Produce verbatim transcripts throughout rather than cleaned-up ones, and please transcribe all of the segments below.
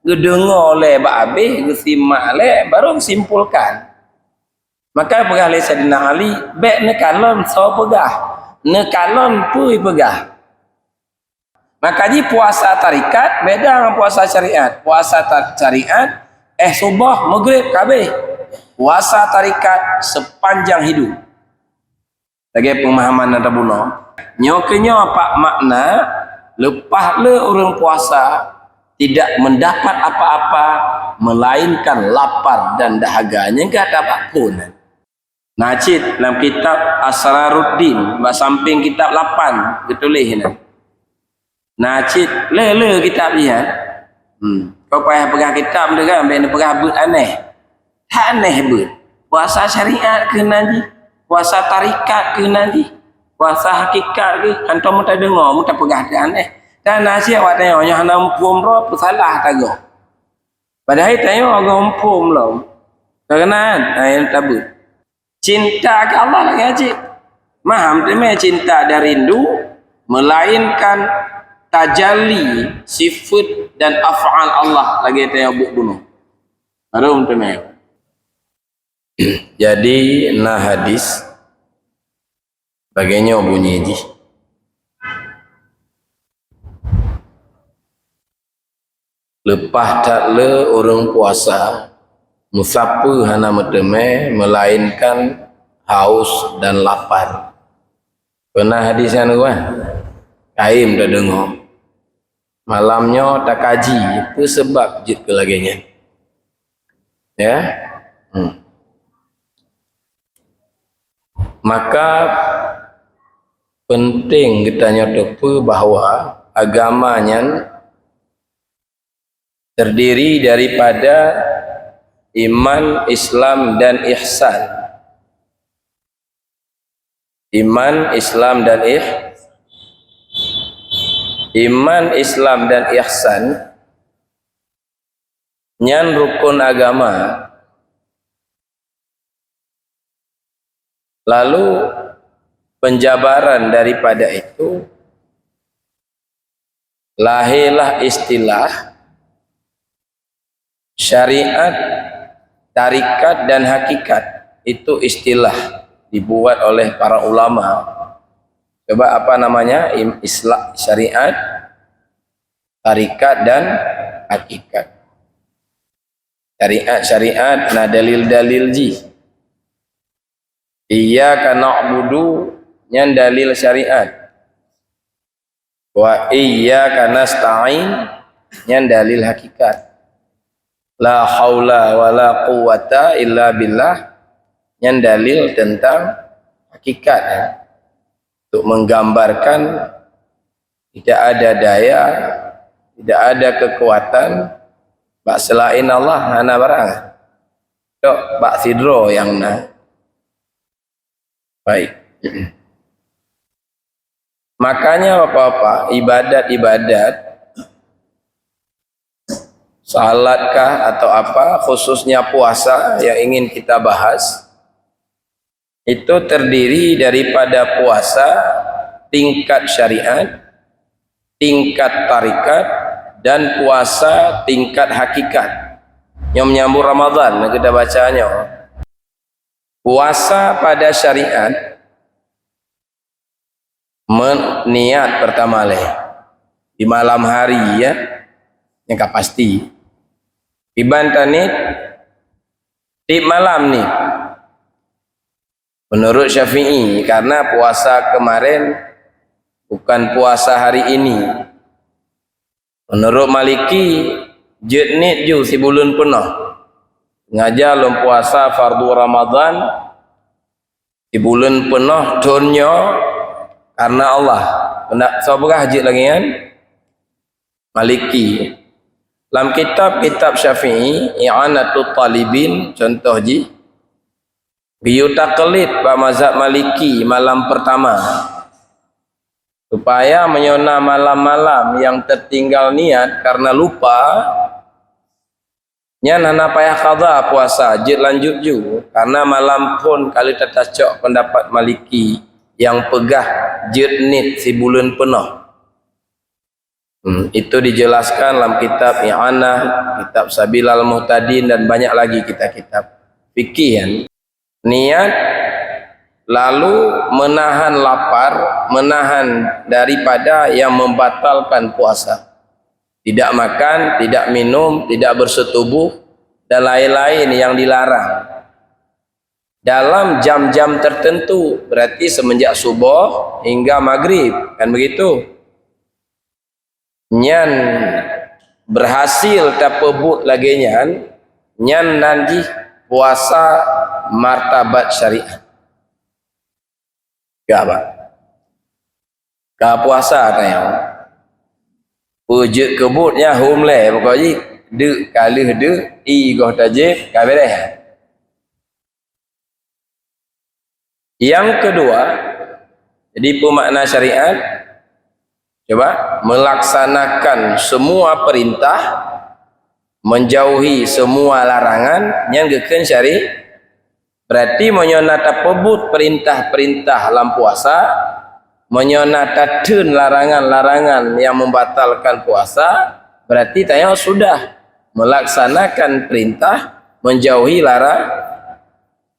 Geudeungoe lé bak abéh, geusimak lé, baru geusimpulkan. Maka peugah lé Saidina Ali, "Bék neukalon soe peugah, neukalon peue peugah." Maka jih puasa tarikat beda ngon puasa syariat. Puasa ta-, syariat, eh, suboh, maghrib, ka abéh. Puasa tarikat sepanjang hidup. Lagée peumahaman nyang tabunoe. Nyoe keuh nyoe pak makna, leupah le ureuëng puasa tidak mendapat apa-apa melainkan lapar dan dahaga. Nyang ka tabak phon. Na cit lam kitab Asraruddin, bak samping kitab lapan geutuléh nyan. Na cit le-le kitab nyan. Hmm. Kau payah peugah kitab tu kan, ambil peugah buet aneh. Hana beuet. Puasa syariat keuh nan jih. Puasa tarikat keuh nan jih. Puasa hakikat keuh, hantom meuta deungoe, meuta peugah teuh aneh. Dan nasib awak tanyoe nyoe hana muphom droe, peusalah tagoe. Padahai tanyoe agak muphom lom. Karena ayat tabut. Cinta ke Allah lagi aja. Maham teumé cinta dan rindu, melainkan tajalli sifat dan af'al Allah lagi tanyoe buet bunoe. Baru teumé. Jadi, na hadis bagainyoe bunyi jih. Leupah that le ureuëng puasa, meusapeue hana meuteumé, melainkan haus dan lapar. Peuna hadis nyan kan? Kaim tadeungoe. Malam nyoe takaji, peue sabab jeuet keu lagée nyan. Ya? Hmm. Maka, penting geutanyoe teupeue bahwa agama nyan terdiri daripada iman, Islam, dan ihsan. Iman, Islam, dan ih-, iman, Islam, dan ihsan nyan rukun agama. Lalu penjabaran daripada itu, lahirlah istilah syariat, tarikat, dan hakikat. Itu istilah dibuat oleh para ulama. Coba apa namanya? Im-, Isla-, syariat, tarikat, dan hakikat. Syariat-syariat na dalil-dalil jih. Iyyaka na'budu nyan dalil syariat. Wa iyyaka nasta'in nyan dalil hakikat. La haula wa la quwwata illa billah nyan dalil tentang hakikat, ya. Untuk menggambarkan tidak ada daya, tidak ada kekuatan bak selain Allah, hana barang. Tok bak sidroe nyang na. Baik. Makanya, Bapak-bapak, ibadat-ibadat, salatkah atau apa, khususnya puasa yang ingin kita bahas, itu terdiri daripada puasa tingkat syariat, tingkat tarikat, dan puasa tingkat hakikat. Nyang menyambut Ramadan, kita baca nyoe. Puasa pada syariat, men-, niat pertama lé. Di malam hari, ya. Nyang ka pasti. Iban taniet, tiep malam niet. Menurut Syafi'i, karena puasa kemarin bukan puasa hari ini. Menurut Maliki, jeuet niet ju sibuleuen peunoh. Sengaja lôn puasa fardu Ramadan sibuleuen peunoh thon nyoe karena Allah. Keuneuk soe peugah jeuet lagée nyan? Maliki. Lam kitab-kitab Syafi'i, I'anatut Talibin, contoh jih, geuyue taklid bak mazhab Maliki malam pertama. Supaya meunyoe na malam-malam nyang tertinggal niat karena lupa, nyan hana payah qadha puasa, jeuet lanjut ju, karena malam phon ka lheueh tatacok pendapat Maliki nyang peugah jeuet niet sibuleuen peunoh. Hmm, itu dijelaskan dalam kitab I'anah, kitab Sabilal Muhtadin, dan banyak lagi kitab-kitab fikih, kan. Niat, lalu menahan lapar, menahan daripada yang membatalkan puasa. Tidak makan, tidak minum, tidak bersetubuh, dan lain-lain yang dilarang. Dalam jam-jam tertentu, berarti semenjak subuh hingga maghrib, kan begitu? Nyan berhasil tapeubuet lagée nyan, nyan nan jih puasa martabat syariat. Ka ba? Ka puasa tanyoe. Peue jeuet keu buet nyan hom lé pokok jih. Deuk ka lheueh deuk, ie goh tajép, ka beres. Yang kedua, jadi peue makna syariat? Coba, melaksanakan semua perintah, menjauhi semua larangan, nyan geukheun syari-, berarti meunyoe na tapeubuet perintah-perintah lam puasa, meunyoe na tatheun larangan-larangan yang membatalkan puasa, berarti tanyoe sudah melaksanakan perintah, menjauhi larang.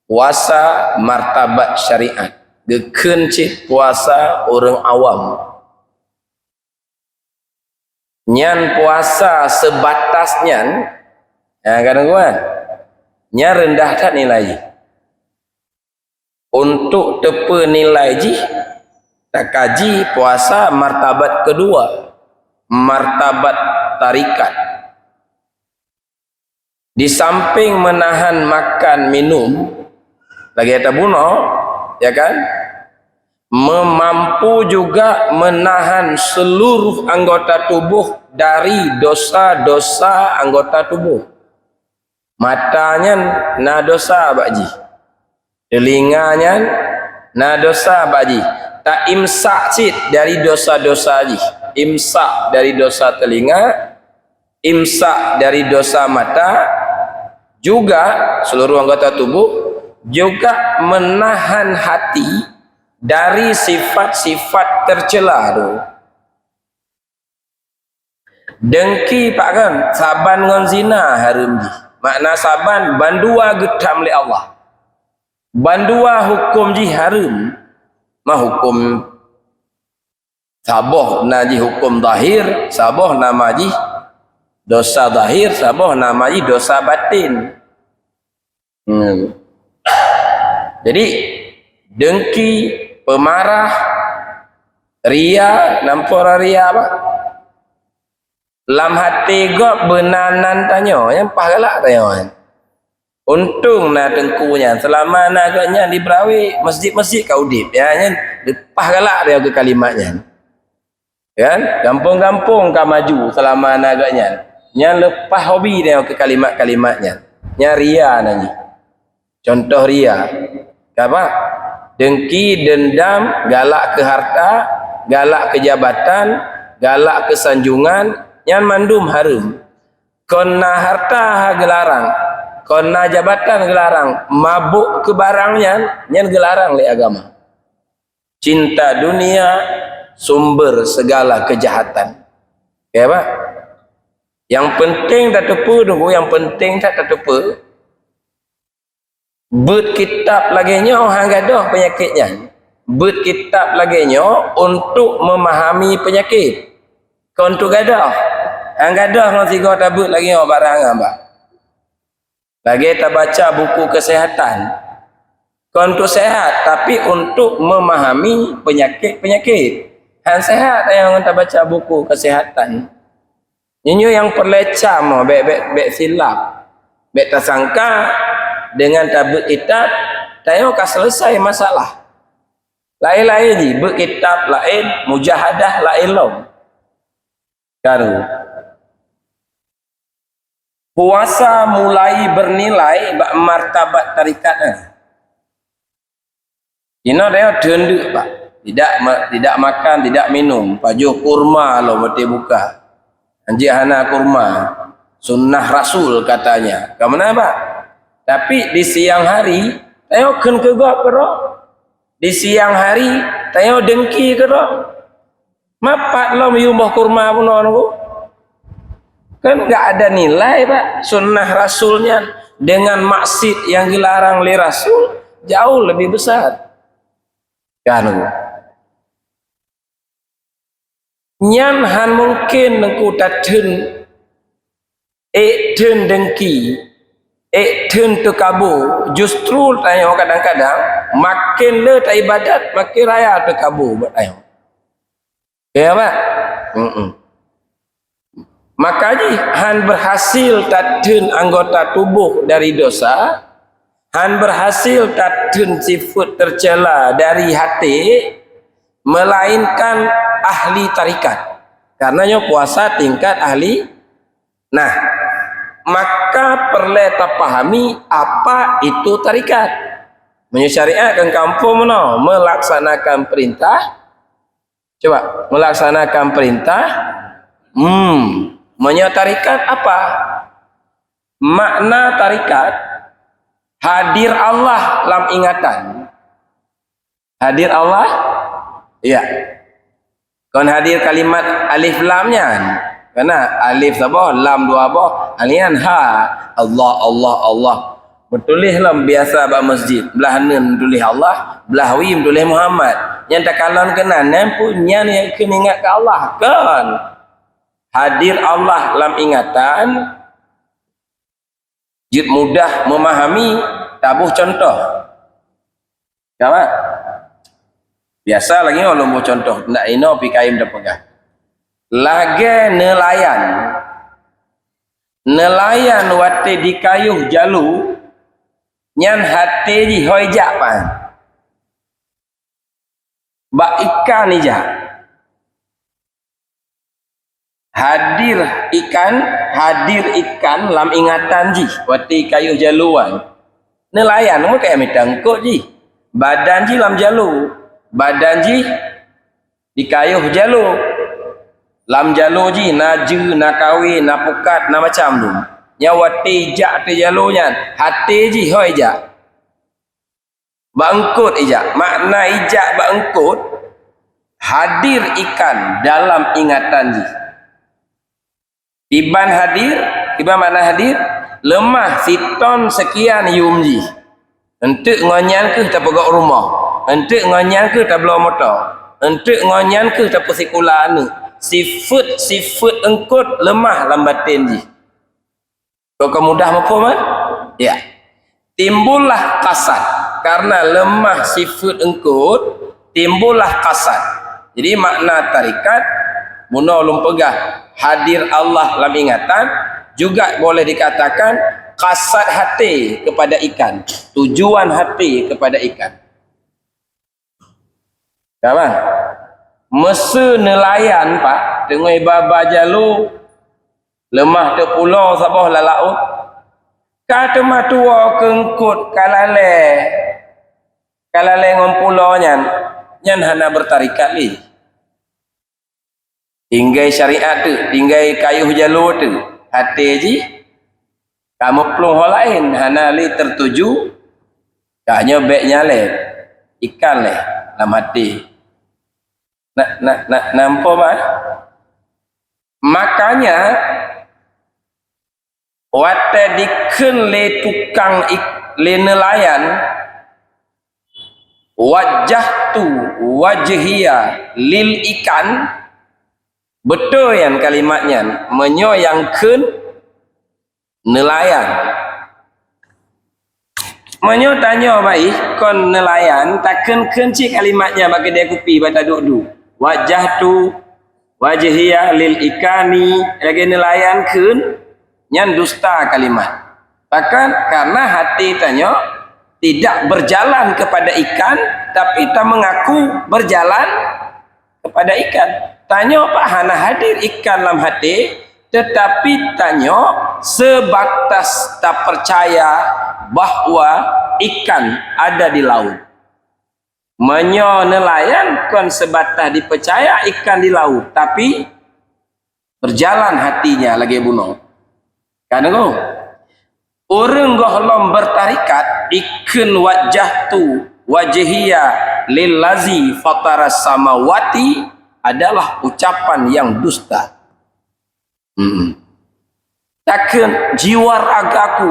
Puasa martabat syariat, geukheun cit puasa ureuëng awam. Nyan puasa sebatas nyan, ha, kadang kuat. Nyan rendah that nilai jih. Untuk teupeu nilai jih, takaji puasa martabat kedua, martabat tarikat. Di samping menahan makan minum, lagée tabunoe, ya kan? Memampu juga menahan seluruh anggota tubuh dari dosa-dosa anggota tubuh. Mata nyan na dosa bak jih. Teulinga nyan na dosa bak jih. Ta imsak cit dari dosa-dosa jih. Imsak dari dosa teulinga, imsak dari dosa mata, juga seluruh anggota tubuh, juga menahan hati dari sifat-sifat tercela tu. Dengki pagan, saban ngon zina hareuem jih. Makna saban, bandua geutam lé Allah. Bandua huköm jih hareuem. Ma huköm saboh na jih huköm zahir, saboh nama jih dosa zahir, saboh nama jih dosa batin. Hmm. Jadi, dengki, pemarah, ria, nampak ria apa? Lam hati gob beuna nan tanyoe, nyang paih galak tanyoe. Untông na teungku nyan, seulama na gobnyan di Beurawek, masjid-masjid ka udép, ya, nyan leupah galak tanyoe keu kalimat nyan. Kan? Gampông-gampông ka maju seulama na gobnyan. Nyan leupah hobi tanyoe keu kalimat-kalimat nyan. Nyan ria nan jih. Contoh ria. Ka ba? Dengki, dendam, galak keu harta, galak keu jabatan, galak keu sanjungan, nyan mandum hareuem. Kon na harta ha geularang, kon na jabatan geularang, mabök keu barang nyan, nyan geularang lé agama. Cinta dunia sumber segala kejahatan. Ya, Pak? Nyang peunteng tateupeue, Teungku, nyang peunteng that tateupeue, beuet kitab lagée nyoe han gadôh peunyakét nyan. Beuet kitab lagée nyoe untuk memahami peunyakét. Kon untuk gadôh. Han gadôh ngon sigoe tabeuet lagée nyoe barang, Pak. Lagée tabaca buku kesehatan. Kon untuk sehat, tapi untuk memahami penyakit-penyakit. Han sehat nyang tabaca buku kesehatan. Nyoe nyang peureulée cam, bék, bék, bék silap. Bék tasangka deungon tabeuet kitab, tanyoe ka selesai masalah. Laén-laén jih, beuet kitab laén, mujahadah laén lom. Karu. Puasa mulai bernilai bak martabat tarekat, eh. Inoe tanyoe teundeuk, Pak. Tidak ma-, tidak makan, tidak minum. Pajoh kurma lom watée buka. Anjih hana kurma. Sunnah Rasul katanya. Ka meunan, Pak? Tapi di siang hari, tanyoe kheun keu gob keudroe. Di siang hari, tanyoe dengki keudroe. Mapat lom yum boh kurma bunoe nunggu. Kan enggak ada nilai, Pak. Sunnah Rasul nyan dengan maksiat yang dilarang oleh Rasul jauh lebih besar. Kan nunggu. Nyan han mungkin nunggu tatheun ék theun dengki, ék theun teukabo, justru tanyoe kadang-kadang makin le taibadat, makin raya teukabo buet tanyoe. Ya, Pak? Mm-mm. Maka jih han berhasil tatheun anggota tuboh dari dosa, han berhasil tatheun sifat tercela dari hati, melainkan ahli tarikat. Karena nyoe puasa tingkat ahli. Nah, maka perlu tapahami apa itu tarikat. Meunyoe syariat kan kampung meunoe, melaksanakan perintah. Coba, melaksanakan perintah. Hmm, meunyoe tarikat apa? Makna tarikat, hadir Allah lam ingatan. Hadir Allah? Ya. Kon hadir kalimat alif lam nyan. Karena alif saboh, lam dua boh, alif nyan ha. Allah, Allah, Allah. Meutuléh lom biasa bak masjid. Blah neun tuléh Allah, blah wie tuléh Muhammad. Nyan takalon keunan, nyan pun nyan nyang keuneuk ingat keu Allah. Kon. Hadir Allah lam ingatan, jeuet mudah memahami, taboh contoh. Ka, Mak? Biasa lagi ulôn boh contoh, ndak inoe pi kayém tapeugah. Lagèe neulayan. Neulayan watèe dikayôh jaloe, nyan até jih ho ijak pan. Bak ikan ijak. Hadir ikan, hadir ikan lam ingatan jih, watèe kayôh jaloe. Neulayan, meukai mita eungkôt jih. Badan jih lam jaloe. Badan jih dikayôh jaloe. Lam jaloe jih na jeue, na kawé, na pukat, na macam dum. Nyan watèe ijak ateueh jaloe nyan, até jih ho ijak. Bak eungkôt ijak. Makna ijak bak eungkôt, hadir ikan dalam ingatan jih. Kiban hadir, kiban makna hadir, leumah siton seukian yum jih. Eunteuk ngon nyan kheueh tapeugöt rumoh. Eunteuk ngon nyan kheueh tabloe moto. Eunteuk ngon nyan kheueh tapeusikula aneuk. Sifeuet-sifeuet eungkôt leumah lam batén jih. Kok ka mudah muphom, eh? Ya. Timbullah kasad. Karena leumah sifeuet eungkôt, timbullah kasad. Jadi, makna tarikat, bunoe lôn peugah, hadir Allah lam ingatan, juga boleh dikatakan kasad hati kepada ikan, tujuan hati kepada ikan. Ka, bah? Meuseu neulayan, Pak, teungoh ba-ba jaloe, leumah teuk pulo saboh lam laôt. Ka teuma tuwoe keu eungkôt ka lalè, ka lalè ngon pulo nyan, nyan hana beutarikat lé. Tinggai syariat teuk, tinggai kayôh jaloe teuk, até jih ka meuplueng ho laén, hana lé teutuju, ka nyoe bèk nyan lé, ikan lé lam até. Na, na, na, nampak, bah? Makanya, watèe dikheun lé tukang ik-, lé neulayan, "Wajjahtu wajhiya lil ikan," beutôi nyan kalimat nyan, meunyoe nyang kheun neulayan. Meunyoe tanyoe baih kon neulayan, takheun-kheun cit kalimat nyan bak keudè kupi bak taduek-duek. "Wajjahtu wajhiya lil ikani," lagèe neulayan kheun, nyan dusta kalimat. Bahkan karena hati tanyoe tidak berjalan kepada ikan, tapi tamengaku berjalan kepada ikan. Tanyoe pat hana hadir ikan lam até, tetapi tanyoe sebatas tapercaya bahwa ikan ada di laut. Meunyoe neulayan kon sebatas dipercaya ikan di laut, tapi berjalan hatinya lagèe bunoe. Ka deungoe? Ureueng gohlom beutarikat ikheun, "Wajjahtu wajhiya lillazi fataras samawati adalah ucapan yang dusta. Hmm. Takheun jiwa ragaku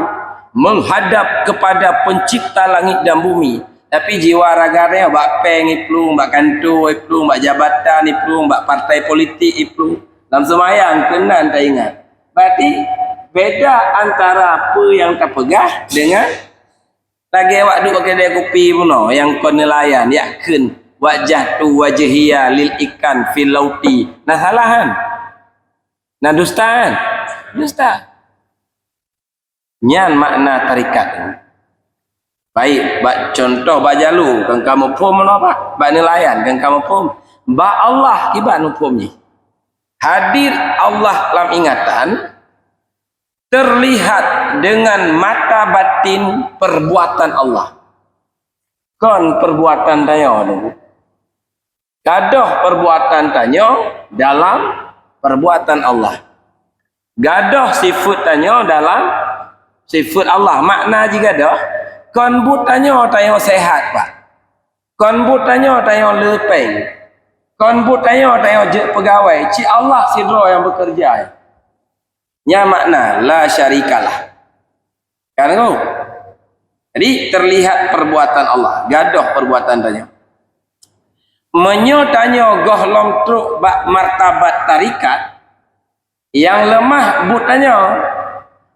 menghadap kepada pencipta langit dan bumi. Tapi jiwa raga nyoe bak péng iplueng, bak kantô iplueng, bak jabatan iplueng, bak partai politik iplueng. Lam seumayang keunan taingat. Berarti beda antara apa yang tapeugah dengan lagée awak duek kedai kupi bunoe nyang kon neulayan, yak kheun, wajjahtu wajhiya lil ikan fil lauti. Na salah kan? Na dusta kan? Dusta. Nyan makna tarikat. Baik, bak contoh bak jalu, kan kamu phom lah, Pak? Bak neulayan, kan kamu phom? Bak Allah, kiban muphom jih. Hadir Allah lam ingatan, terlihat dengan mata batin perbuatan Allah. Kon perbuatan tanyoe tu. Gadoh perbuatan tanyoe dalam perbuatan Allah. Gadoh sifat tanyoe dalam sifat Allah. Makna jih gadoh, kon buet tanyoe tanyoe sehat, Pak. Kon buet tanyoe tanyoe le péng. Kon buet tanyoe tanyoe jeuet peugawai. Cit Allah sidroe nyang bekerja. Nyan makna la syarikalah. Kan tu? Jadi, terlihat perbuatan Allah, gadoh perbuatan tanyoe. Meunyoe tanyoe gohlom trok bak martabat tarikat, nyang leumah buet tanyoe,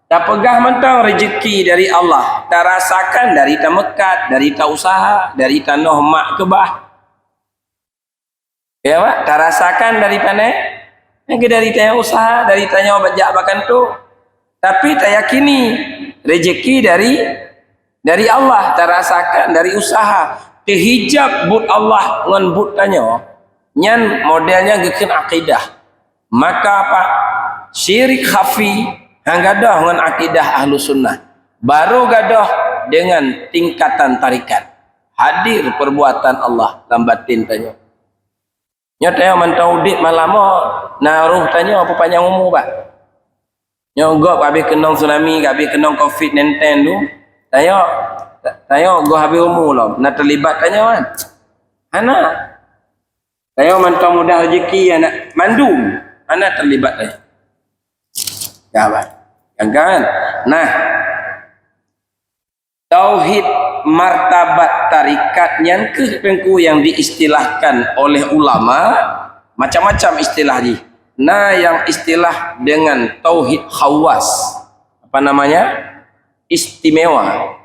tapeugah mantong rezeki dari Allah, tarasakan dari tameukat, dari tausaha, dari tanoh mak keubah. Ya, Pak, tarasakan dari pané, nyang keu dari tanyoe usaha, dari tanyoe jak bak kantô. Tapi tayakini rezeki dari, dari Allah, tarasakan dari usaha. Teuhijab buet Allah ngon buet tanyoe. Nyan modelnya geukheun akidah. Maka, Pak, syirik khafi han gadoh ngon akidah Ahlussunnah. Baru gadoh dengan tingkatan tarikat. Hadir perbuatan Allah lam batin tanyoe. Nyoe tanyoe mantong udeb malam nyoe, na roh tanyoe peupanyang umu, Pak. Nyoe gob habéh keunong tsunami, habéh keunong covid nineteen tu, tanyoe, tanyoe goh habéh umu lom, na teulibat tanyoe kan? Hana. Tanyoe mantong mudah rezeki aneuk mandum, hana teulibat tanyoe. Ya, Pak. Kan, kan? Nah, tauhid martabat tarikat nyan keuh teungku yang diistilahkan oleh ulama, macam-macam istilah jih. Na yang istilah dengan tauhid khawas. Apa namanya? Istimewa.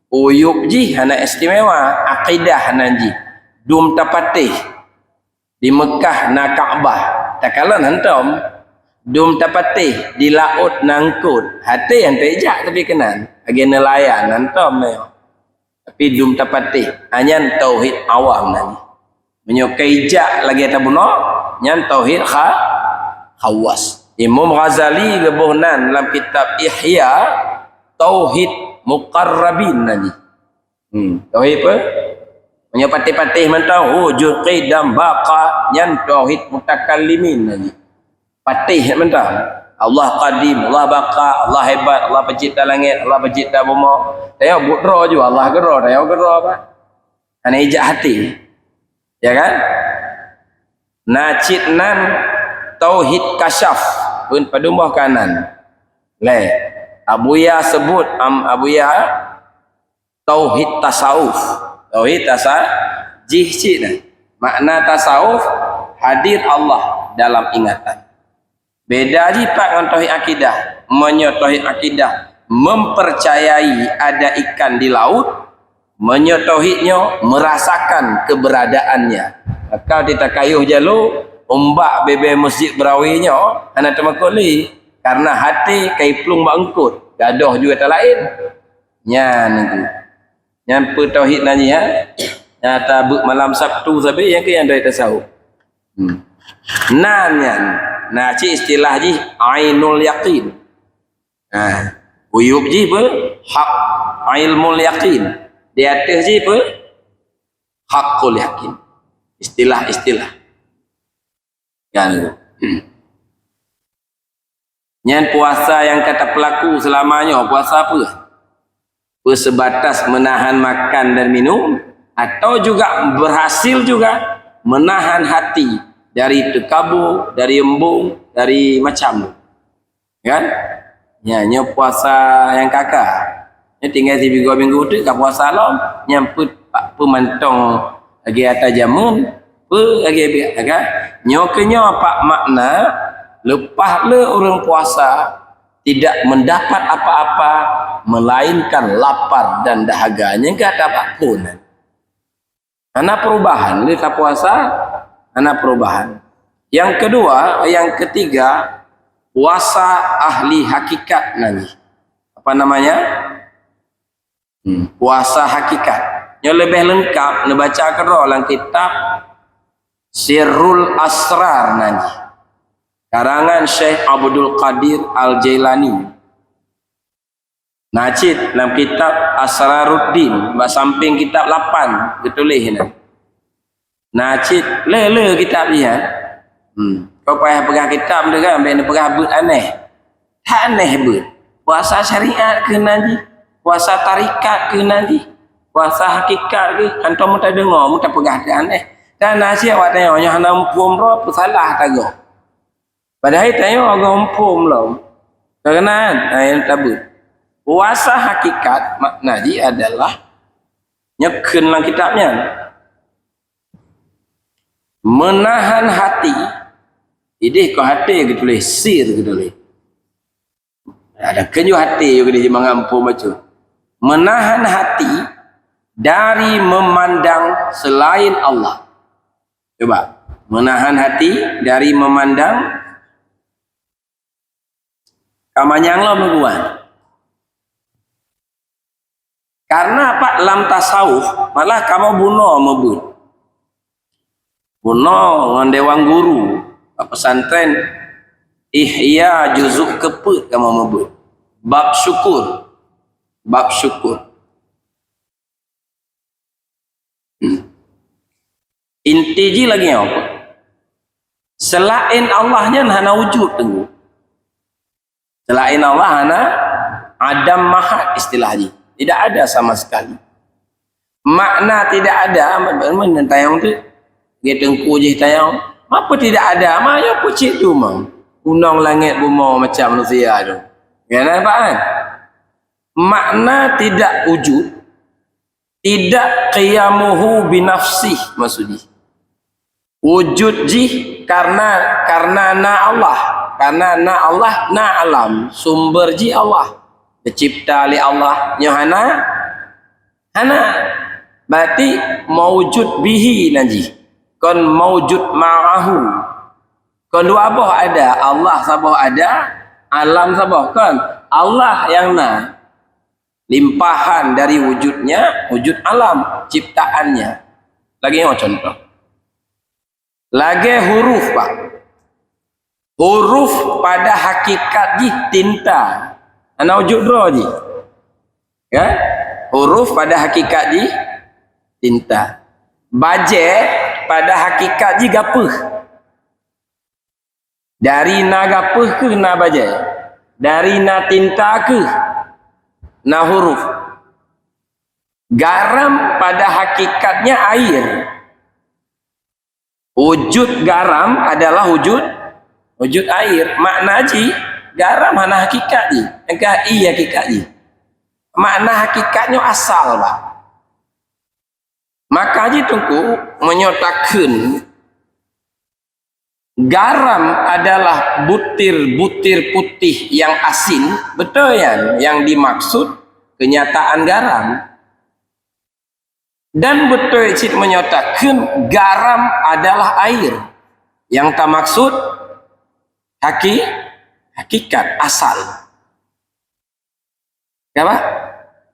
Uyub jih hana istimewa, akidah nan jih. Dum tapatéh. Di Meukah na Ka'bah, takalon hantom. Dum tapatéh di laôt na eungkôt, até han teuijak tapi keunan. Lagée neulayan hantom nyoe. Tapi dum tapatéh, nyan tauhid awam nan. Meunyoe ka ijak lagée tabunoe, nyan tauhid kha-, khawas. Imam Ghazali geuboh nan lam kitab Ihya, tauhid muqarrabin nan jih. Hmm, tauhid apa? Meunyoe patéh-patéh mantong, wujud, qidam, baqa, nyan tauhid mutakallimin lagi. Patéh mantong. Allah qadim, Allah baqa, Allah hebat, Allah pencipta langét, Allah pencipta bumoe. Tanyoe buet droe ju, Allah keudroe, tanyoe keudroe, Pak. Hana ijak até. Ya kan? Na cit nan tauhid kasyaf, pun padum boh kanan. Lé. Abuya sebut, am, Abuya tauhid tasawuf. Tauhid tasa-, jih cit nah. Makna tasawuf, hadir Allah dalam ingatan. Beda jih pat ngon tauhid akidah. Meunyoe tauhid akidah mempercayai ada ikan di laut, meunyoe tauhid nyoe merasakan keberadaannya. Maka di takayuh jalo, umbak bebe Masjid Berawi nyoe hana teumakot lé, karena até ka iplueng bak eungkôt, gadoh ju ata laén. Nyan tu. Nyan peue tauhid nan nyan, ha? Nyata beuk malam Sabtu sabe nyang keu nyang dari tasawuf. Hmm. Nan nyan, na cit istilah jih ainul yaqin. Ha, uyub jih peue? Hak ilmul yaqin. Di ateueh jih peue? Hakul yaqin. Istilah-istilah. Kan? Hmm. Nyan puasa nyang ka tapeulaku seulama nyoe, puasa peue? Peue sebatas menahan makan dan minum, atau juga berhasil juga menahan hati Dari teukabô, dari embong, dari macam. Kan? Ya, nyoe puasa nyang ka-ka. Nyoe tinggai sibigoe minggu teuk ka puasa lom. Nyang peuet, peumantong lagèe ata jameun, peu lagèe biasa, kan? Nyoe keuh nyoe pat makna, leupah le ureueng puasa, tidak mendapat apa-apa melainkan lapar dan dahaga. Nyang ka tabak phon. Hana perubahan, le tapuasa, hana perubahan. Yang kedua, yang ketiga, puasa ahli hakikat nan jih. Apa namanya? Hmm, puasa hakikat. Nyoe leubeh leungkap neubaca keudroe lam kitab Sirrul Asrar nan jih. Karangan Syekh Abdul Qadir Al-Jailani. Na cit lam kitab Asraruddin, bak samping kitab lapan geutuléh nyan. Na cit le-le kitab nyan. Hmm. Kau payah peugah kitab tu kan, bèk neupeugah beuet aneh. That aneh beuet. Puasa syariat keuh nan jih, puasa tarekat keuh nan jih, puasa hakikat keuh, hantom meuta deungoe, meuta peugah keu aneh. Dan na cit awak tanyoe nyoe hana muphom droe, peusalah tagoe. Padahai tanyoe agam phom lom. Karena ayat tabeuet. Puasa hakikat makna jih adalah nyeukheun lam kitab nyan. Menahan hati, idéh kon hati geutuléh, sir geutuléh. Ada keunyoe hati juga di mangat phom bacut. Menahan hati dari memandang selain Allah. Coba, menahan hati dari memandang kamanyang lom buan. Karena pat lam tasawuf, malah kamoe bunoe meubeuet. Bunoe ngon dewan guru bak pesantren Ihya juzuk keupeuet kamoe meubeuet. Bab syukur. Bab syukur. Hmm. Inti jih lagèe nyoe. Selain Allah nyan hana wujud, Teungku. Selain Allah hana, adam mahad istilah jih. Tidak ada sama sekali. Makna tidak ada, men tayong tu, lagèe Teungku jih tayong. Apa tidak ada? Ma nyoe peucit tu, mang. Gunong langèt bumoe macam manusia tu. Ya, nampak kan? Makna tidak wujud, tidak qiyamuhu binafsih, maksud jih. Wujud jih karena, karena na Allah. Karena na Allah, na alam. Sumber jih Allah. Geucipta lé Allah. Nyoe hana? Hana. Berarti maujud bihi nan jih. Kon maujud ma'ahu. Kon dua boh ada. Allah saboh ada, alam saboh. Kon Allah nyang na. Limpahan dari wujudnya, wujud alam, ciptaannya. Lagèe nyoe contoh. Lagèe huruf, Pak. Huruf pada hakikat jih tinta. Hana wujud droe jih. Ya? Huruf pada hakikat jih tinta. Bajèe pada hakikat jih gapeuh. Dari na gapeuh keuh na bajèe. Dari na tinta keuh na huruf. Garam pada hakikatnya air. Wujud garam adalah wujud, wujud air. Makna jih, garam hana hakikat jih. Nyang ka i hakikat jih. Makna hakikat nyoe asal, bah. Maka jih Teungku, meunyoe takheun garam adalah butir-butir putih yang asin, beutôi nyan nyang dimaksud kenyataan garam. Dan beutôi cit meunyoe takheun garam adalah air. Nyang tamaksud haki-, hakikat, asal. Apa?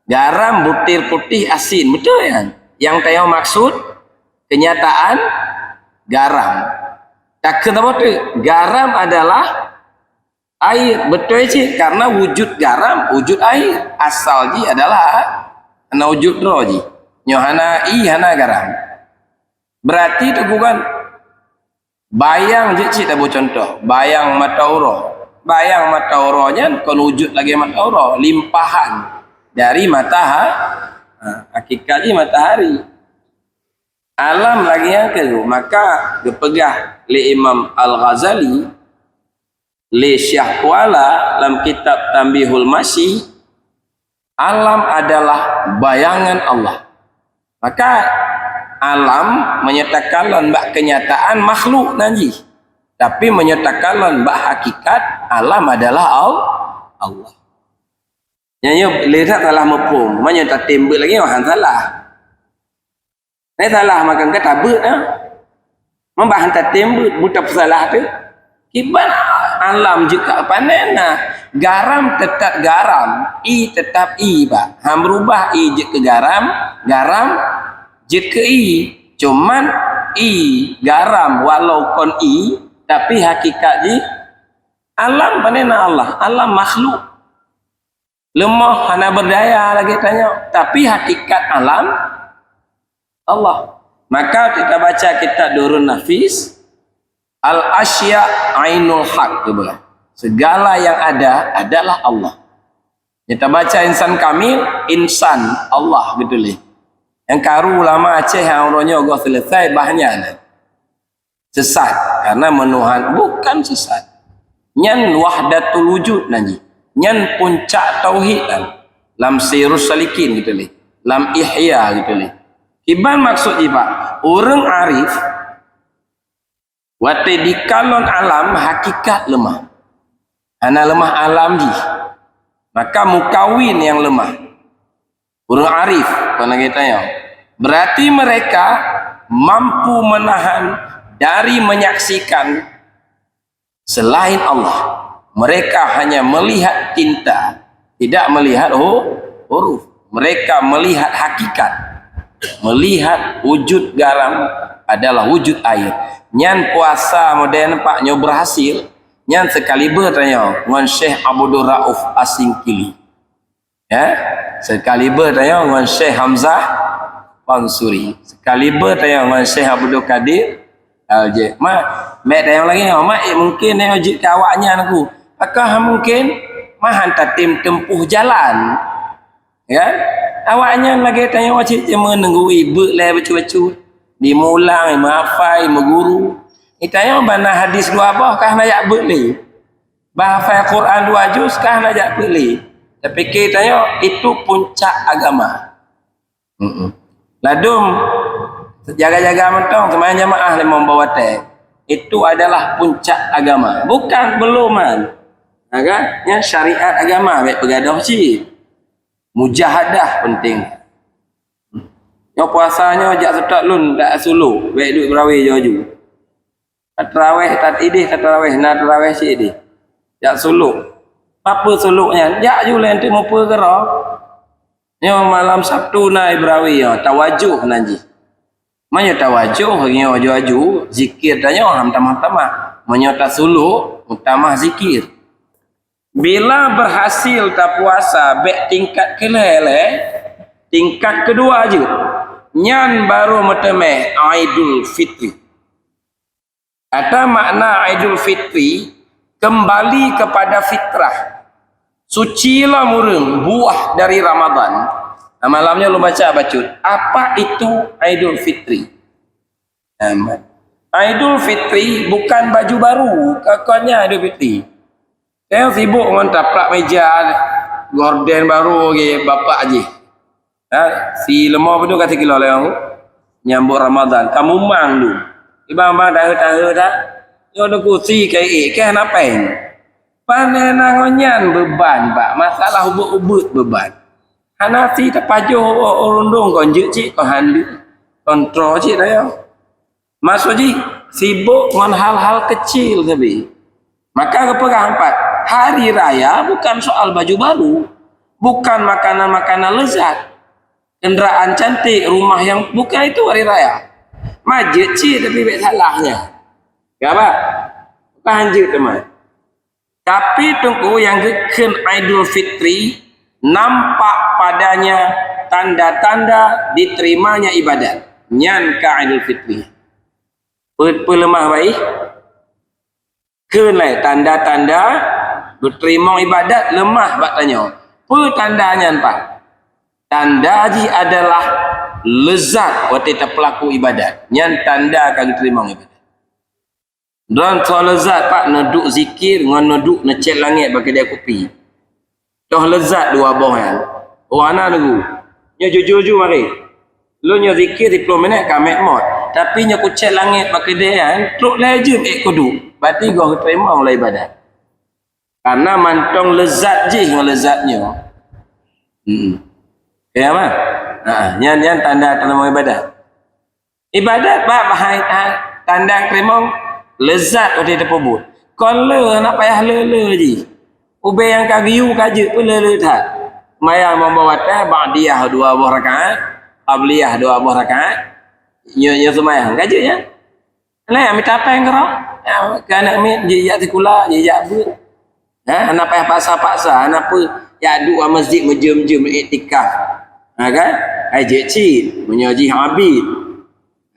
Garam, butir putih, asin. Beutôi kan? Nyang tanyoe maksud kenyataan garam. Takheun apa tu? Garam adalah air. Beutôi cit, karena wujud garam, wujud air. Asal jih adalah hana wujud droe jih. Nyoe hana ie, hana garam. Berarti tu bukan bayang jih cit, tabeucontoh. Bayang mata uroe. Bayang mata uroe nyan kon wujud lagèe mata uroe. Limpahan dari mataha-, ha, hakikat jih matahari. Alam lagèe nyan keuh, maka geupeugah lé Imam Al-Ghazali, lé Syiah Kuala lam kitab Tanbihul Masyi, alam adalah bayangan Allah. Maka alam meunyoe takalon bak keunyataan makhluk nan jih. Tapi meunyoe takalon bak hakikat, alam adalah Al-, Allah. Nyan nyoe lé that salah muphom. Meunyoe tatem beuet lagèe nyoe han salah. Nyan salah maka ka tabeuet na. Meubah han tatem beuet, beuet tapeusalah teuh. Kiban alam jeuet keu panen na. Garam teutap garam, ie teutap ie, bah. Han beurubah ie jeuet keu garam, garam jeuet keu ie. Cuman ie, garam walau kon ie, tapi hakikat jih alam panen na Allah, alam makhluk. Leumoh hana beurdaya lagèe tanyoe, tapi hakikat alam Allah. Maka kita baca kitab Durun Nafis, "Al-asya ainul haq," geupeugah. Segala yang ada adalah Allah. Kita baca insan kamil, insan Allah geutuléh. Nyang karu ulama Aceh nyang uroe nyoe goh selesai bah nyan. Sesat, karena meunuhan, bukan sesat. Nyan wahdatul wujud nan jih. Nyan puncak tauhid nan. Lam Sirus Salikin geutuléh. Lam Ihya geutuléh. Kiban maksud jih, Pak? Ureueng arif, watèe dikalon alam, hakikat leumah. Hana leumah alam jih. Maka mukawin nyang leumah. Ureueng arif, kon lagèe tanyoe. Berarti mereka mampu menahan dari menyaksikan selain Allah. Mereka hanya melihat tinta, tidak melihat hu-, huruf. Mereka melihat hakikat. Melihat wujud garam adalah wujud air. Nyan puasa modern Pak nyoe berhasil. Nyan sekaliber tanyoe ngon Syekh Abdul Rauf Asingkili. Ya, sekaliber tanyoe ngon Syekh Hamzah Pansuri, sekaliber tanyoe ngon Syekh Abdul Kadir Al-Jail. Ma, mek tanyoe lagèe nyoe, ma, eh, mungkin tanyoe jeuet keu awaknyan ku. Pakon han mungkin? Ma han tatem tempuh jalan. Ya? Awaknyan lagèe tanyoe cit cuma neunggui beuet lé bacut-bacut. Di meulang, meuhafai, meuguru. Di tanyoe bana hadis dua boh ka hana jak beuet lé. Bah hafai Quran dua juz ka hana jak beuet lé. Tapike tanyoe itu puncak agama. Mm-mm. Ladôm jaga-jaga mantong seumayang jamaah limong boh watèe. Itu adalah puncak agama. Bukan, belum kan? Ha kan? Nyan syariat agama bèk peugadôh cit. Mujahadah penting. Nyoe puasa nyoe jak seutôt lôn dak suluk, bèk duek beurawe laju. Tateuraweh, tat idéh tateuraweh, na teuraweh cit idéh. Jak suluk. Peue suluk nyan? Jak ju lé teuk mupeue keudroe. Nyoe malam Sabtu na ié beurawe nyoe, tawajoh nan jih. Meunyoe tawajoh nyoe aju-aju, zikir tanyoe han tamah-tamah. Meunyoe tasuluk, meutamah zikir. Bila berhasil tapuasa bèk tingkat keulhèe lé, tingkat keudua jeuet. Nyan barô meuteumé Aidul Fitri. Kata makna Aidul Fitri, kembali kepada fitrah. Suci lom ureueng buah dari Ramadan. Nah, malam nyoe lôn baca bacut. Apa itu Aidul Fitri? Aman. Aidul Fitri bukan baju baru, kakon nyan Aidul Fitri. Nyang sibok ngon taplak meja, gorden baru lagèe bapak jih. Ha, si leumo beudôh ka sikilo lé nyambut Ramadan, ka mumang dum. Ibang-bang tahe-tahe dah. Nyoe deuh kusi ka ié, keh na péng. Pane na ngon nyan beuban, Pak. Masalah ubeuet-ubeuet beuban. Hana si tapajoh u-, u rundong kon jeuet cit, kon han deuh. Kontrol cit dah nyoe. Maksud jih, sibok ngon hal-hal kecil sabe. Maka geupeugah empat, hari raya bukan soal baju baru, bukan makanan-makanan lezat, kendaraan cantik, rumah yang, bukan itu hari raya. Majet cit tapi bèk salah nyan. Ka ba? Bukan hanjeuet teuma. Tapi teungku nyang geukheun Aidul Fitri, nampak padanya tanda-tanda diterimanya ibadat. Nyan ka Aidul Fitri. Pe-, peuleumah baih? Kheun lé tanda-tanda geuteurimong ibadat leumah bak tanyoe. Peue tanda nyan, Pak? Tanda jih adalah Leuzat watée tapeulaku ibadat, nyan tanda ka geuteurimong ibadat. Droe soe leuzat pat neuduek zikir ngon neuduek neucét langét bak keudée kupi. Toh leuzat dua boh nyan. Oh, hana neugui. Nyoe jujur-jujur mari. Lôn nyoe zikir siplôh minét ka mét mot. Tapi nyoe kucét langét bak keudée nyan, trok lhée jeuem ék kuduek. Berarti goh geuteurimong lé ibadat. Karena mantong leuzat jih ngon leuzat nyoe. Hmm. Ya, mah? Ha, nyan, nyan tanda teurimong ibadat. Ibadat bak bahai, ha, tanda teurimong leuzat watée teupeubuet. Kon le, hana payah le-le jih. Ubé nyang ka geuyue ka jeuet pun le-le that. Mayang membawa teh, ba'diyah dua boh rakaat, qabliyah dua boh rakaat. Nyoe, nyoe seumayang ka jeuet nyan. Lé mita péng keudroe. Ya, keu aneuk miet, jijak sikula, jijak beuet. Ha, hana payah paksa-paksa, hana peue jak duek masjid meujeuem-jeuem iktikaf. Ha kan? Hai jeuet cit, meunyoe jih abid.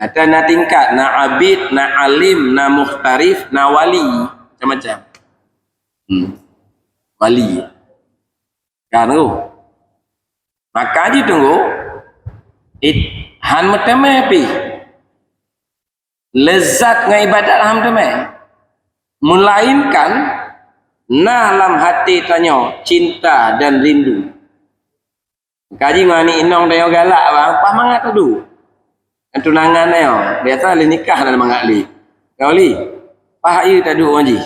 Ata na tingkat, na abid, na alim, na muhtarif, na wali. Macam-macam. Hmm. Wali. Kan tu? Maka jitunggu, it-, han meuteumé pih. Leuzat ngon ibadat han meuteumé. Meulainkan na lam hati tanyoe cinta dan rindu. Kaji ngon aneuk inong tanyoe galak bang, paih mangat tadu. Ngon tunangan tanyoe, biasa lé nikah dan mangat lé. Kau li, paih ayu tadu ngon jih.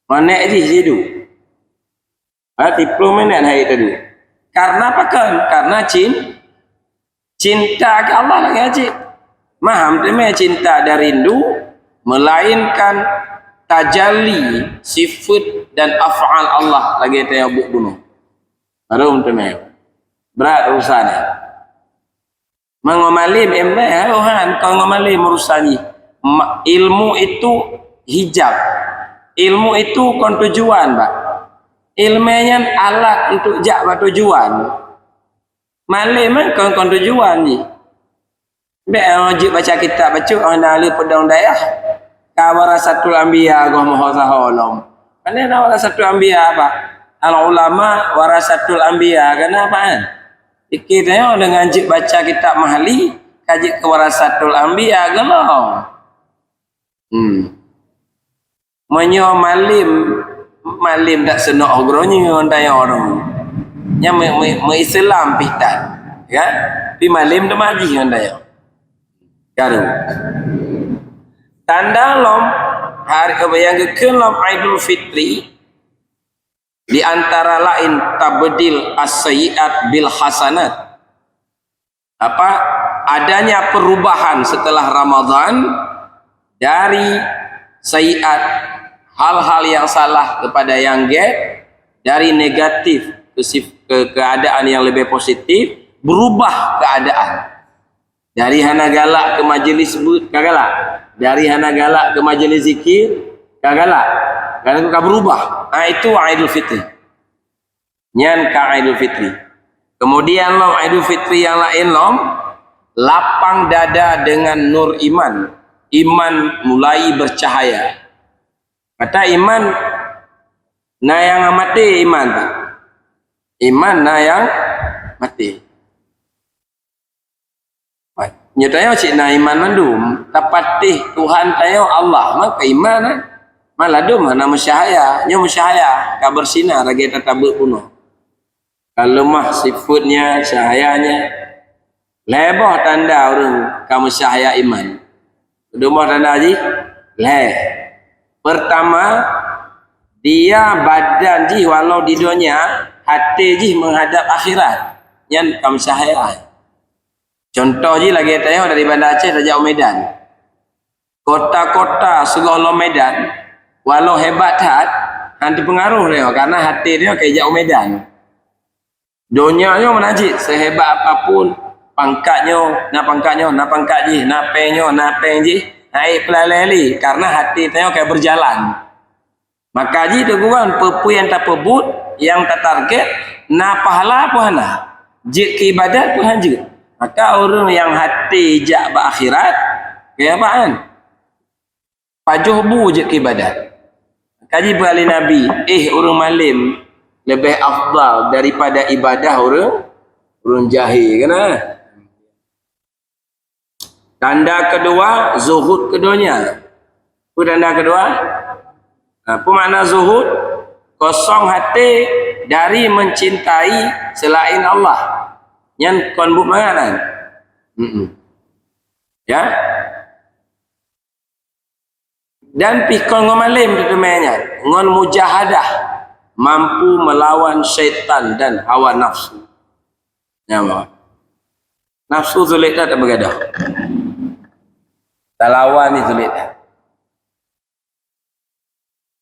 Ngon nek jih jidu. Ha, siplôh minét hai tadu. Karena apa kan? Karena cin-, cinta ke Allah lagi aja. Maham teumé cinta dan rindu, melainkan tajalli sifat dan af'al Allah lagi tayong buet bunoe. Baru teumé. Berat urusan ni. Meungoh malém, ilmu, oh, han, kon ngon malém urusan jih. Ma-, ilmu itu hijab. Ilmu itu kon tujuan, bah. Ilmu nyan alat untuk jak bak tujuan. Malém, eh, kon, kon tujuan jih. Bèk, oh, jeuet baca kitab bacut, oh, na le peudong dayah. Ka warasatul anbiya goh moho saho lom. Pane na warasatul anbiya apa? Al ulama warasatul anbiya, kenapa, kan? Pike tanyoe deungon jeuet baca kitab Mahli, ka jeuet keu warasatul anbiya gohlom. Hmm. Meunyoe malém, malém dak seunok ugroe nyoe ngon tanyoe ureueng. Nyan meu-, meu-, meu-Islam pih that, ya. Pi malém teuma jih ngon tanyoe. Karu. Tanda lom hari nyang geukheun lom Aidul Fitri, di antara lain tabdil as-sayyi'at bil hasanat. Apa? Adanya perubahan setelah Ramadan dari sayyi'at, hal-hal yang salah kepada yang gét, dari negatif ke sif-, ke keadaan yang lebih positif, berubah keadaan. Dari hana galak keu majeulis beuet ka galak. Dari hana galak keu majeulis zikir ka galak. Karena ka berubah. Ha, itu Aidul Fitri. Nyan ka Aidul Fitri. Kemudian lom Aidul Fitri nyang laén lom, lapang dada dengan nur iman. Iman mulai bercahaya. Kata iman, na nyang maté iman tu. Iman na nyang maté. Nyoe tanyoe cit na iman mandum, tapatéh Tuhan tanyoe Allah, maka iman, eh. Maladum hana meucahaya, nyoe meucahaya, ka beusinar lagèe tatabeuet bunoe. Ka leumah sifeuet nyan, cahaya nyan. Lhèe boh tanda ureueng ka meucahaya iman. Dua boh tanda jih, lhèe. Pertama, dia badan jih walau di donya, até jih menghadap akhirat. Nyan ka meucahaya. Contoh jih lagèe tanyoe dari Banda Aceh tajak u Medan. Kota-kota sigohlom Medan, walau hebat that, han teupeungaruh tanyoe, karena até tanyoe ka jak u Medan. Donya nyoe meunan cit, sehebat apapun, pangkat nyoe, na pangkat nyoe, na pangkat jih, na péng nyoe, na péng jih, hana ék peulalé lé, karena até tanyoe ka berjalan. Maka jih teungku, peue-peue nyang tapeubuet, nyang tatarget, na pahala peue hana, jeuet keu ibadat peue han jeuet. Maka ureueng nyang até jak bak akhirat, keu apa, kan? Pajoh bu jeuet keu ibadat. Maka jih peugah lé Nabi, éh ureueng malém leubeh afdal daripada ibadah ureueng, ureueng jahé, kan? Tanda kedua, zuhud keu donya. Peue tanda kedua? Ha, peue makna zuhud? Kosong até dari mencintai selain Allah. Nyan kon buet mangat nyan. Mm-mm. Ya. Dan pih kon ngon malém teuteumé nyan, ngon mujahadah, mampu melawan syaitan dan hawa nafsu. Nyan, nafsu sulet that beugadoh. Talawan ni sulet that.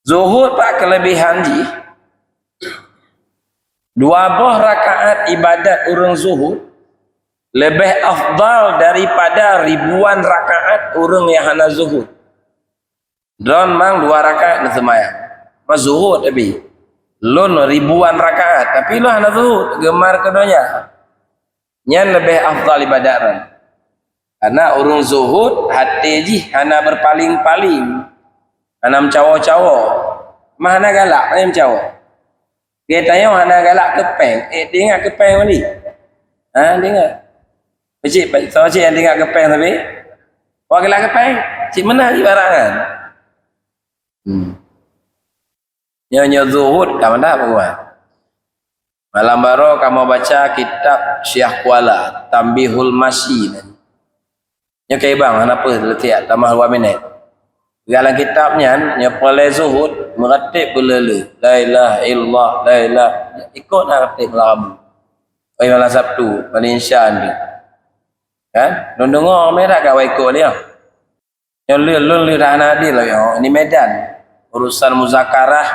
Zuhud pat keulebihan jih, dua boh rakaat ibadat ureuëng zuhud leubeh afdal daripada ribuan rakaat ureuëng nyang hana zuhud. Droeneuh mang dua rakaat neuseumayang, ma zuhud tapi. Lôn ribuan rakaat, tapi lôn hana zuhud, geumar keu donya. Nyan leubeh afdal ibadat nyan. Karena ureuëng zuhud, até jih hana berpaling-paling, hana meucawo-cawo, mah hana galak, hana meucawo. Geutanyoe hana galak keu péng, eh, teuingat keu péng tadi. Ha, teuingat. Cit, soe cit nyang teuingat keu péng tapi? Wah, galak keu péng, cit meunan ibarat nyan. Hmm. Nyoe, nyoe zuhud ka mantap, Pak Guru. Malam baroe kamoe baca kitab Syiah Kuala, Tambihul Masyi. Nyoe ka ibang, hana peue, letiak tamah dua minét. Dalam kitab nyan, nyoe peureulée zuhud, meuratéb beu le-le. La ilaha illallah, la ilaha. Ikot na ratéb malam Rabu. Oi, malam Sabtu, malam Isya tu. Kan? Lôn deungoe, meunan ka wai ikot dia. Nyoe lé-, lôn lé hana adil lagée nyoe. Ini Medan. Urusan muzakarah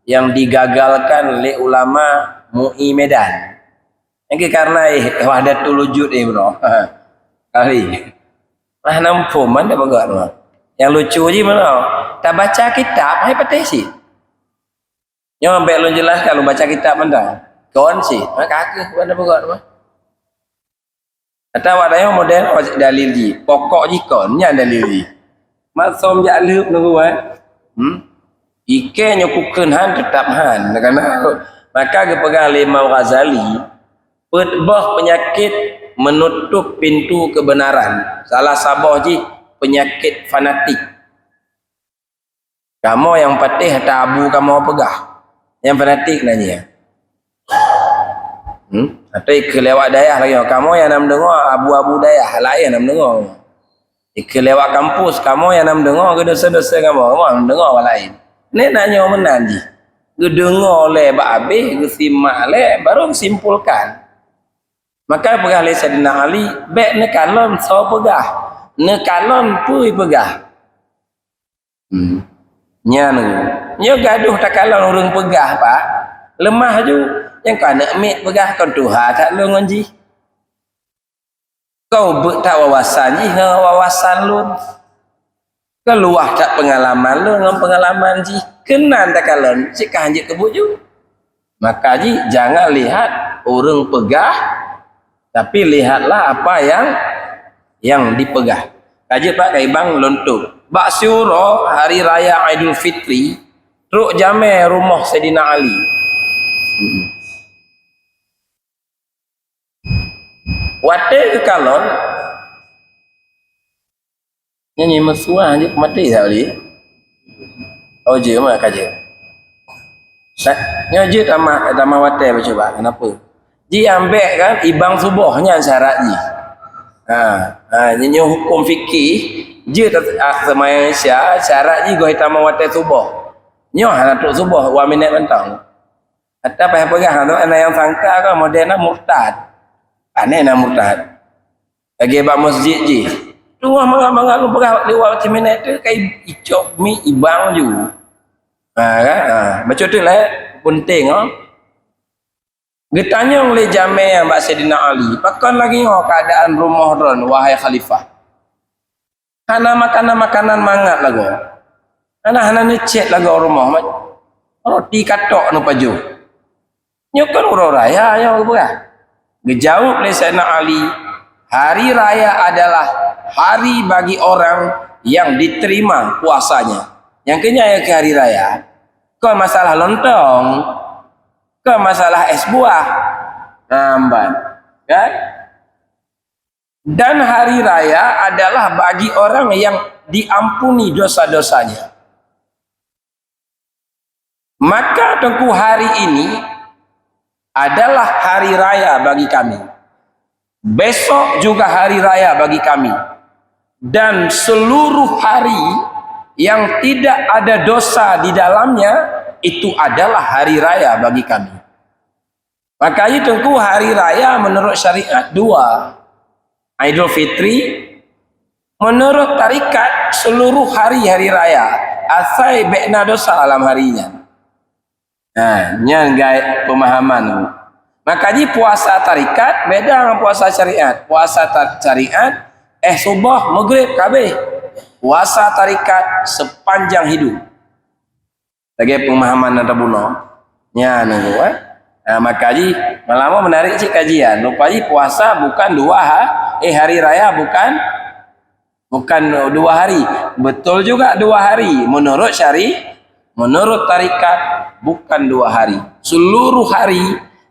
yang digagalkan lé ulama M U I Medan. Nyang keu karena, eh, wahdatul wujud, eh, bro. Kali. Lah namphom man dah peugah tu. Nyang lucu jih meunoe. Tabaca kitab, hai patéh cit. Nyoe bék lôn jelaskan, lôn baca kitab mantong. Kon cit. Ha, ka keuh, ban dah peugah tu. Atawa tanyoe model dalil jih, pokok jih kon, nyan dalil jih. Mat som jak lheueb nunggu, eh. Hmm? Ikée nyoe kukheun han, teutap han. Karena maka geupeugah lé Imam Ghazali, peuet boh peunyakét menutup pintu kebenaran. Salah saboh jih peunyakét fanatik. Kamoe nyang patéh ata abu kamoe peugah. Nyang fanatik na nyan. Hmm? Atau ikeu lewat dayah lagée nyoe. Kamoe nyang na meudeungoe abu-abu dayah laén na meudeungoe. Ikeu lewat kampus, kamoe nyang na meudeungoe keu dosa-dosa kamoe, kamoe na meudeungoe awak laén. Nyan na nyoe meunan jih. Geudeungoe lé bak abéh, geusimak lé, baru geusimpulkan. Maka peugah lé Saidina Ali, bék neukalon soe peugah, neukalon peue peugah. Hmm. Nyan, nyoe gadoh takalon ureuëng peugah, Pak. Leumah ju, nyang ka aneuk miet peugah kon tuha that lôn ngon jih. Kon beuet that wawasan jih ngon wawasan lôn. Kon luwah that peungalaman lôn ngon peungalaman jih. Keunan takalon, cit ka hanjeuet keu buet ju. Maka jih jangan lihat ureuëng peugah, tapi lihatlah apa yang, yang dipeugah. Ka jeuet bak kaibang lôn tôb. Bak siuroe hari raya Aidul Fitri, trok jamé rumoh Saidina Ali. Hmm. Watée geukalon, nyan nyoe meusuah jeuet maté that Ali. Oh, jeuet mah ka jeuet. Sa-, nyoe jeuet tamah, tamah watée bacut, kenapa? Jiambek kan, ibang suboh nyan syarat jih. Ha, ha, nyoe, nyoe huköm fikih, jeuet, ah, seumayang Isya, syarat jih goh itamah watée suboh. Nyoe hana trok suboh, dua minét mantong. Ata payah peugah tu, na nyang sangka kah model na murtad. Pane na murtad. Lagée bak masjid jih. Teungoh mangat-mangat lôn peugah liwat ceuminet tu, kai icok mi ibang ju. Ha, kan? Ha, bacut tu lah, penting, oh. Geutanyong lé jamé bak Saidina Ali, "Pakon lagée nyoe keuadaan rumoh droen, wahai khalifah?" Hana makanan-makanan mangat lagoe. Hana, hana neucet lagoe rumoh, roti katok neupajoh. Nyoe kan uroe raya nyoe geupeugah. Geujaweueb lé Saidina Ali, "Hari raya adalah hari bagi orang yang diterima puasanya." Nyang keu nyan nyang keu hari raya, kon masalah lontong, kon masalah es buah. Namban, kan? Dan hari raya adalah bagi orang yang diampuni dosa-dosanya. Maka Teungku, hari ini adalah hari raya bagi kami. Besok juga hari raya bagi kami. Dan seluruh hari yang tidak ada dosa di dalamnya, itu adalah hari raya bagi kami. Maka itu Teungku, hari raya menurut syariat dua. Aidul Fitri, menurut tarekat seluruh hari, hari raya. Asai bék na dosa lam hari nyan. Ha, nyan gai pemahaman. Maka ji puasa tarekat beda dengan puasa syariat. Puasa ta-, syariat, eh, suboh, maghrib, ka habéh. Puasa tarekat sepanjang hidup. Lagèe pemahaman nyang tabunoe. Nyan Teungku, eh. Ha, maka ji, malam menarik cit kajian. Rupa ji puasa bukan dua ha-, eh, hari raya bukan, bukan dua hari. Betul juga dua hari. Menurut syari-, menurut tarekat, bukan dua hari. Seluruh hari,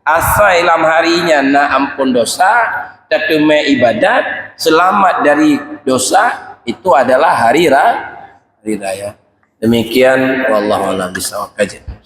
asai lam hari nyan na ampôn dosa, tateumé ibadat, selamat dari dosa, itu adalah hari ra-, hari raya. Demikian, wallahu a'lam bishawab. Kajian.